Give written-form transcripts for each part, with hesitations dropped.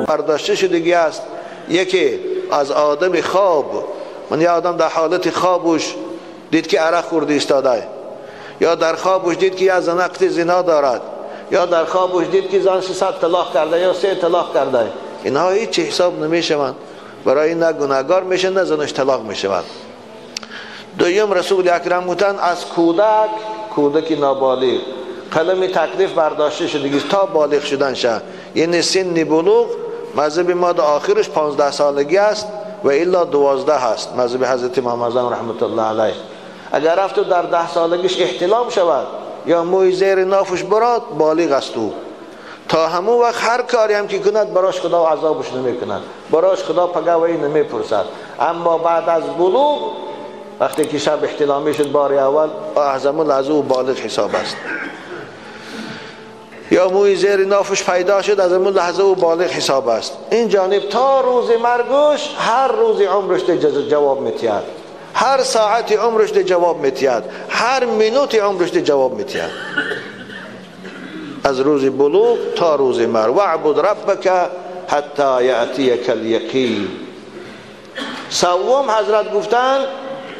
برداشته شدگی است. یکی از آدم خواب، من یه آدم در حالت خوابش دید که عرق خورده ایستاده، یا در خوابش دید که یه زن عقد زنا دارد، یا در خوابش دید که زن 300 طلاق کرده یا 3 طلاق کرده، اینها هیچ حساب نمیشوند، برای نه گناهگار میشه نه زنش طلاق میشود. دویم رسول اکرم گفتند از کودک، کودک نابالغ قلم تکلیف برداشته شدگی تا بالغ شدن شه، یعنی سن بلوغ مذهب ما در آخرش 15 سالگی است و الا 12 هست مذهب حضرت امام اعظم رحمت الله علیه. اگر رفت در 10 سالگیش احتلام شود یا موی زیر نافش براد، بالغ است او. تا همون وقت هر کاری هم که کند براش خدا عذابش نمی کند، براش خدا پگوی نمی پرسد. اما بعد از بلوغ وقتی که شب احتلامی شد بار اول، از همون لحظه او بالغ حساب است. یا موی زیر نافش پیدا شد، از همون لحظه او بالغ حساب است. این جانب تا روز مرگش هر روز عمرش جواب میتید، هر ساعت عمرش جواب میتید، هر منوت عمرش جواب میتید، از روز بلوغ تا روز مرگ. واعبد ربک حتی یأتیک الیقین. سوم حضرت گفتن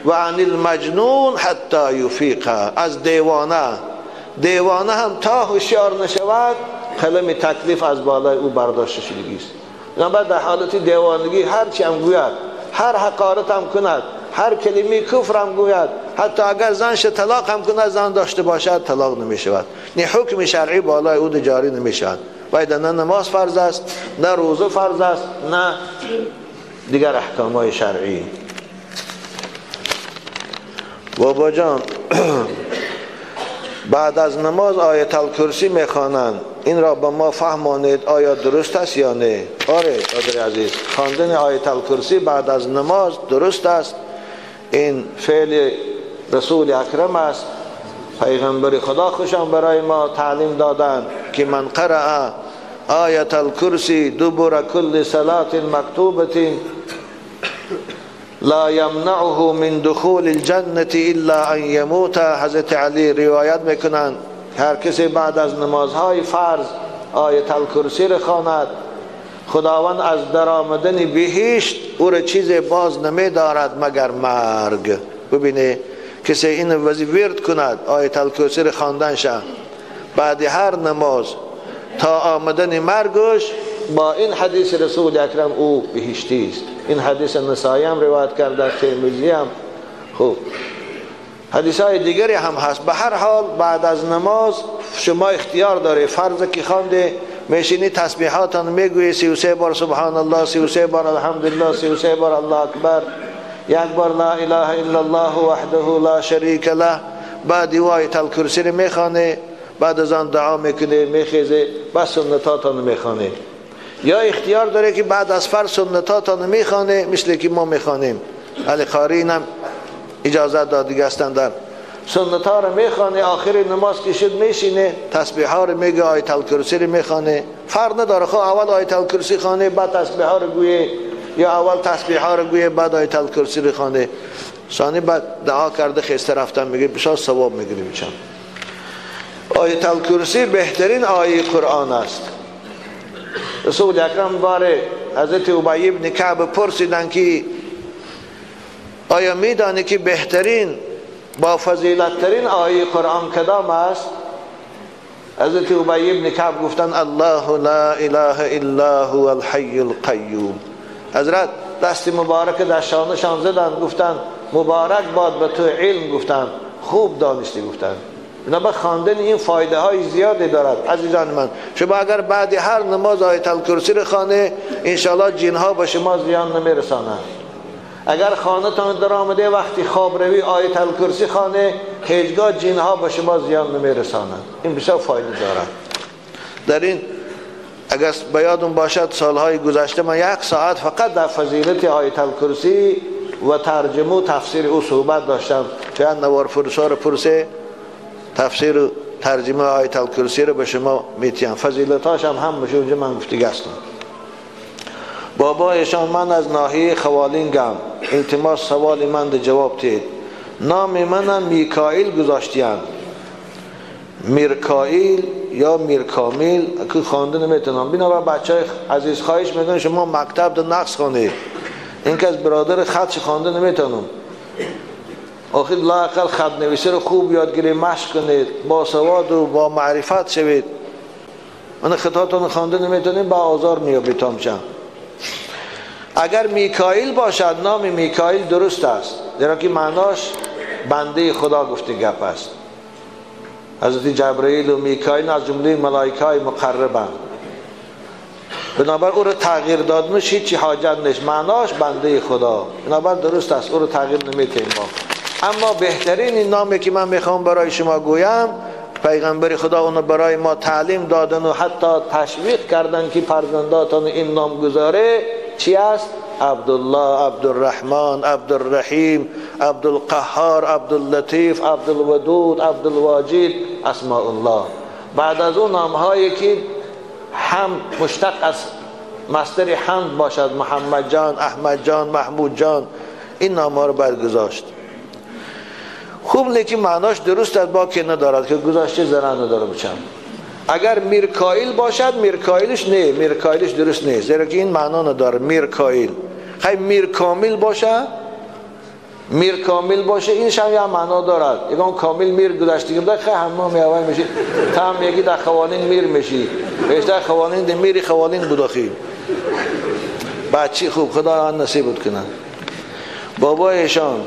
و عن المجنون حتی یفیق، از دیوانه، دیوانه هم تا هوشیار نشود قلم تکلیف از بالای او برداشته شدگی است. بعد در حالت دیوانگی هر چی هم گوید، هر حقارت هم کند، هر کلمه کفر هم گوید، حتی اگر زنش طلاق هم کند، زن داشته باشد طلاق نمی شود، نه حکم شرعی بالای او جاری نمی شود. باید نه نماز فرض است، نه روزه فرض است، نه دیگر احکام های شرعی. بابا جان بعد از نماز آیت الکرسی میخوانند، این را به ما فهمانید آیا درست است یا نه؟ آره برادر عزیز، خواندن آیت الکرسی بعد از نماز درست است. این فعل رسول اکرم است، پیغمبر خدا خوشم برای ما تعلیم دادند که من قرأ آیت الکرسی دبر کل صلاة مکتوبة لا یمنعه من دخول الجنة الا ان یموت. حضرت علی روایت میکنند هر کسی بعد از نمازهای فرض آیت الکرسی را خواند، خداوند از درآمدن بهشت او را چیز باز نمی دارد مگر مرگ. ببینه کسی این وظیفه ورد کند، آیت الکرسی را خواندن شه بعد هر نماز تا آمدن مرگش، با این حدیث رسول اکرم او بهشتی است. این حدیث نسائی هم روایت کرده، ترمذی هم، خوب حدیث های دیگری هم هست. به هر حال بعد از نماز شما اختیار داره، فرض که خوانده میشینی تسبیحاتان میگویی 33 بار سبحان الله، 33 بار الحمدلله، 33 بار الله اکبر، یک بار لا اله الا الله وحده لا شریک له. بعد آیت الکرسی رو میخوانه، بعد از آن دعا میکنه، میخیزه، بس سنتاتان میخوانه. یا اختیار داره که بعد از فرض سنتاتان میخوانه، مثل که ما میخوانیم. علی قاری هم اجازه داد دیگه هستن در سنت ها رو میخوانه، آخر نماز که شد میشینه تسبیح ها رو میگه، آیت الکرسی رو میخوانه. فرق نداره، خب اول آیت الکرسی خوانه بعد تسبیح ها رو گویه، یا اول تسبیح ها رو گویه بعد آیت الکرسی رو خوانه، ثانی بعد دعا کرده خسته رفتن میگه بسیار ثواب میگیری میشم. آیت الکرسی بهترین آیه قرآن است. رسول اکرم باره حضرت ابی بن کعب پرسیدن که آیا میدانی که بهترین با فضیلت ترین آیه قرآن کدام است؟ حضرت ابی بن کعب گفتن الله لا اله الا هو الحی القیوم. حضرت دست مبارک در شانشان زدن، گفتن مبارک باد به تو علم، گفتن خوب دانستی، گفتن. به خواندن این فایده های زیادی دارد. عزیزان من، شما اگر بعد هر نماز آیت الکرسی رو خوانه، انشاءالله جنها به شما زیان نمیرسانند. اگر خانه تان در آمده وقتی خواب روی آیت الکرسی خانه، هیچگاه جنها به شما زیان نمیرسانند. این بسیار فایده دارد. در این اگر به یادم باشد سالهای گذشته من 1 ساعت فقط در فضیلت آیت الکرسی و ترجمه و تفسیر او صحبت داشتم. چند نوار فرسا رو پرسه تفسیر و ترجمه آیت الکرسی رو به شما میتیم، فضیلتاش هم همش اونجا من گفتگی هستم. بابایشان من از ناحیه خوالینگم، التماس سوال من ده جواب تید. نام منم میکائیل گذاشتیان. میرکائیل یا میرکامیل که خوانده نمیتونم. بنابر بچه های عزیز خواهش میکنم شما مکتب در نقص خوانید، این که از برادر خطش خوانده نمیتونم. آخر لااقل خط نویسی رو خوب یاد گیرید، مشق کنید، با سواد و با معرفت شوید. من خطاتون خوانده نمیتونیم با آزار میابید تامچم. اگر میکائیل باشد نام میکائیل درست است، زیرا که معناش بنده خدا گفته گپ است. حضرت جبرئیل و میکائیل از جمله ملائکه های مقربند، بنابر او رو تغییر دادنش هیچی حاجت نیست، معناش بنده خدا، بنابر درست است، او رو تغییر نمیتیم ما. اما بهترین این نامی که من میخوام برای شما گویم، پیغمبر خدا اونو برای ما تعلیم دادن و حتی تشویق کردن که فرزنداتان این نام گذاره چی است؟ عبدالله، عبدالرحمن، عبدالرحیم، عبدالقهار، عبداللطیف، عبدالودود، عبدالواجد، اسماء الله. بعد از اون نام هایی که هم مشتق از مصدر حمد باشد، محمد جان، احمد جان، محمود جان، این نام ها رو باید گذاشت. خوب لیکن معناش درست است، باکی ندارد که گذاشته ضرر نداره بچم. اگر میرکائیل باشد میرکائیلش نه، میرکائیلش درست نیست، زیرا که این معنا نداره میرکائیل. خیلی میرکامل باشه، میرکامل باشه این هم یه معنا دارد. یکم کامل میر گذاشتگی بوده، خیلی همه میوه میشی، تا هم یکی در خوانین میر میشی، بیشتر خوانین ده میری خوانین بوداخی. بچی خوب خدا آن نصیبت کنه. بابایشان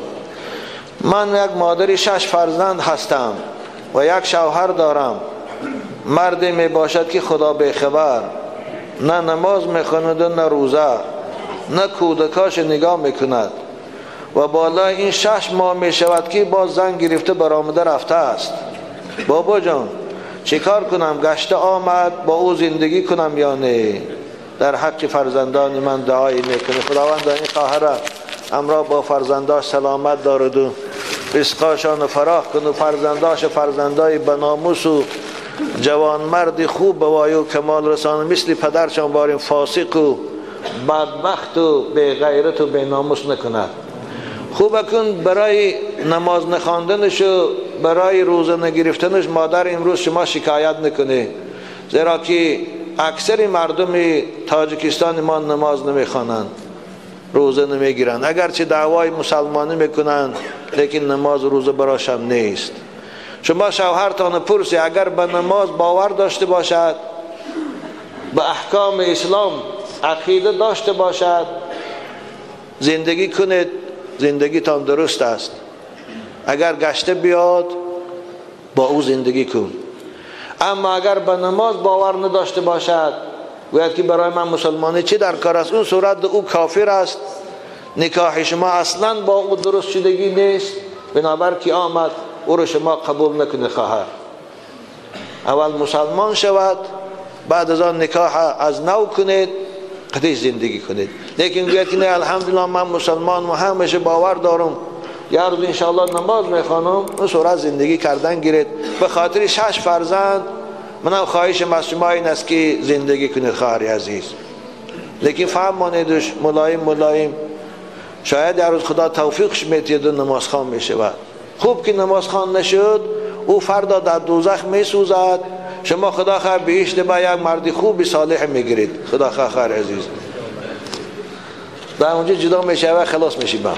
من یک مادری 6 فرزند هستم و یک شوهر دارم. مردی می باشد که خدا به خبر، نه نماز می خواند و نه روزه، نه کودکاش نگاه می کند و بالای این 6 ماه می شود که باز زن گرفته برآمده رفته است. بابا جان چیکار کنم؟ گشته آمد با او زندگی کنم یا نه؟ در حق فرزندان من دعایی میکنه. خداوند این خواهر امرا با فرزنداش سلامت دارد و رزقاشان فراخ کن و فرزنداش فرزندای بناموس و جوانمرد خوب به وای و کمال رسان، مثل پدرشان باریم فاسق و بدبخت و بی غیرت و بی ناموس نکند. خوب کن برای نماز نخواندنش و برای روزه نگرفتنش مادر امروز شما شکایت نکنه، زیرا که اکثر مردم تاجیکستان ما نماز نمیخوانند، روزه نمیگیرند، اگرچه دعوای مسلمانی میکنند لیکن نماز روزه براشم نیست. شما شوهرتان پرسی اگر به نماز باور داشته باشد، به احکام اسلام عقیده داشته باشد، زندگی کنید، زندگیتان درست است. اگر گشته بیاد با او زندگی کن. اما اگر به نماز باور نداشته باشد، گوید که برای من مسلمانی چی در کار است، اون صورت او کافر است، نکاح شما اصلا با او درست شدگی نیست. بنابر که آمد او رو شما قبول نکنه خواهر. اول مسلمان شود، بعد از آن نکاح از نو کنید، قدیش زندگی کنید. لیکن گوید که نه الحمدلله من مسلمان و همیشه باور دارم، یه روز انشاءالله نماز میخوانم، اون صورت زندگی کردن گیرید. به خاطر 6 فرزند منم خواهشم از شما این است که زندگی کنید خواهر عزیز. لیکن فهمانیدش ملایم ملایم، شاید یه روز خدا توفیقش میتید و نمازخوان میشود. خوب که نمازخوان نشد، او فردا در دوزخ میسوزد، شما خدا خیر بهشت با یک مرد خوب صالح میگیرید. خدا خیر خیر عزیز در اونجا جدا میشه و خلاص میشی. با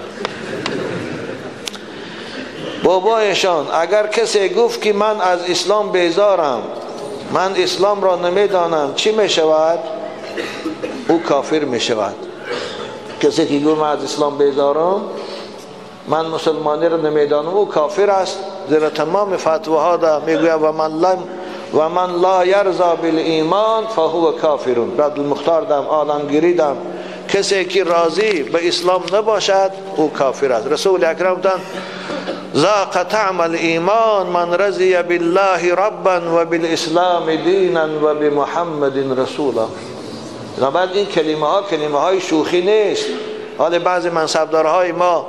بابایشان اگر کسی گفت که من از اسلام بیزارم، من اسلام را نمیدانم، چی میشود؟ او کافر میشود. کسی که گفت من از اسلام بیزارم، من مسلمانی را نمیدانم، او کافر است. زیرا تمام فتواها دا میگوید و من لا یرضا بالایمان فهو کافرون. رد المختار دم، عالمگیری دم، کسی که راضی به اسلام نباشد او کافر است. رسول اکرم دن ذاق طعم الایمان من رضی بالله ربا و بالاسلام دینا و بمحمد رسولا. بعد این کلمه ها کلمه های شوخی نیست. حال بعضی منصبدارهای ما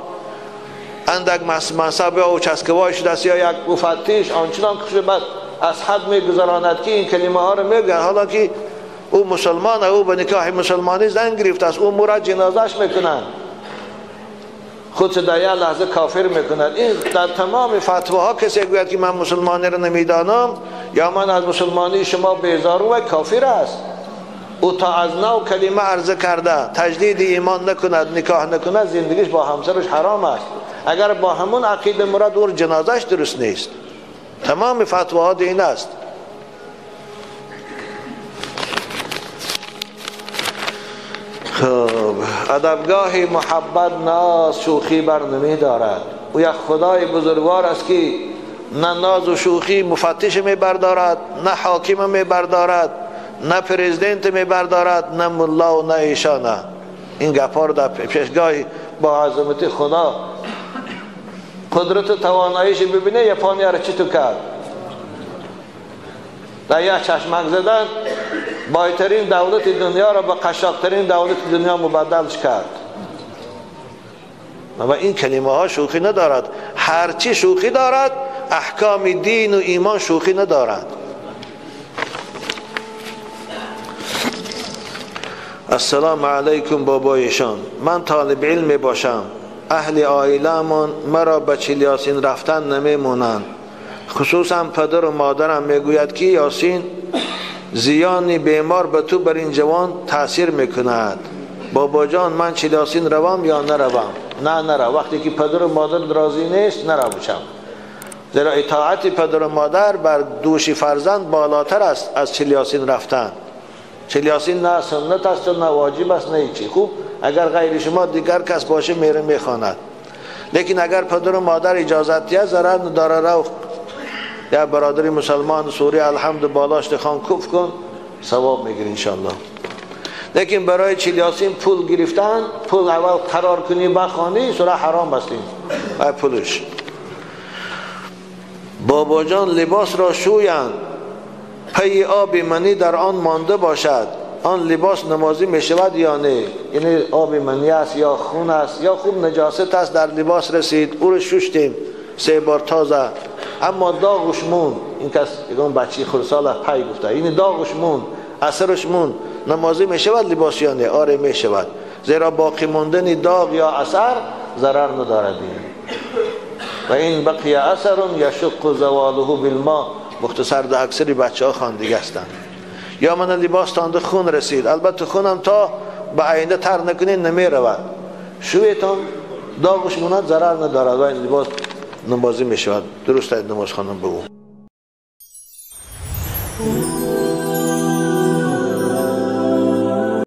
اندک منصب یا چسکوای شده است یا یک مفتش آنچنان که بعد از حد میگذراند که این کلمه ها رو میگن، حالا که او مسلمان، او به نکاح مسلمانی زن گرفته است، او مورا جنازش میکنن، خود در یک لحظه کافر میکند. این در تمام فتواها کسی گوید که من مسلمانی رو نمیدانم، یا من از مسلمانی شما بیزارم، و کافر است. او تا از نو کلمه عرضه کرده تجدید ایمان نکند، نکاح نکند، زندگیش با همسرش حرام است. اگر با همون عقیده مراد، اور جنازش درست نیست. تمام فتواها این است. خب ادبگاه محبت ناز شوخی بر نمی دارد. او یک خدای بزرگوار است که نه ناز و شوخی مفتش می بردارد، نه حاکم می بردارد، نه پرزیدنت می بردارد، نه ملا و نه ایشانه. این گپا رو در پیشگاه با عظمت خدا قدرت تواناییش ببینه، یپانیا رو چطور کرد؟ در یک چشمک زدن بایترین دولت دنیا را به قشاقترین دولت دنیا مبدلش کرد. و این کلمه ها شوخی ندارد. هرچی شوخی دارد، احکام دین و ایمان شوخی ندارد. السلام علیکم بابایشان، من طالب علم باشم. اهل عائله‌مان مرا به چیل یاسین رفتن نمیمونند. خصوصا پدر و مادرم میگوید که یاسین زیان بیمار به تو بر این جوان تاثیر میکند. بابا جان من چیل یاسین روم یا نروم؟ نه نرو. وقتی که پدر و مادر راضی نیست نرو بچم، زیرا اطاعت پدر و مادر بر دوش فرزند بالاتر است از چیل یاسین رفتن. چیل یاسین نه سنت است نه واجب است نه هیچی. خوب اگر غیر شما دیگر کس باشه میره میخواند، لیکن اگر پدر و مادر اجازت دیه ضرر نداره. رو یا برادری مسلمان سوری الحمد بالاشت خان کف کن، ثواب میگیری انشالله. لیکن برای چیل یاسین پول گرفتن، پول اول قرار کنی بخوانی، سوره حرام است این پولش. بابا جان لباس را شویند، پی آب منی در آن مانده باشد، آن لباس نمازی می شود یا نه؟ یعنی آب منی است یا خون است یا خوب نجاست است در لباس رسید، او رو ششتیم 3 بار تازه، اما داغش مون. این کس یکم بچی خرسال پی گفته، این داغش مون، اثرش مون، نمازی می شود لباس یا نه؟ آره می شود، زیرا باقی موندن داغ یا اثر ضرر ندارد. و این بقی اثر یشق زواله بالماء. مختصر در اکثری بچه ها خواندگی هستند. یا من لباس تانده خون رسید، البته خونم تا به آینده تر نکنین نمی رود، شویتان داغش موند ضرر ندارد و این لباس نمازی می شود. درست نماز خواندن به او.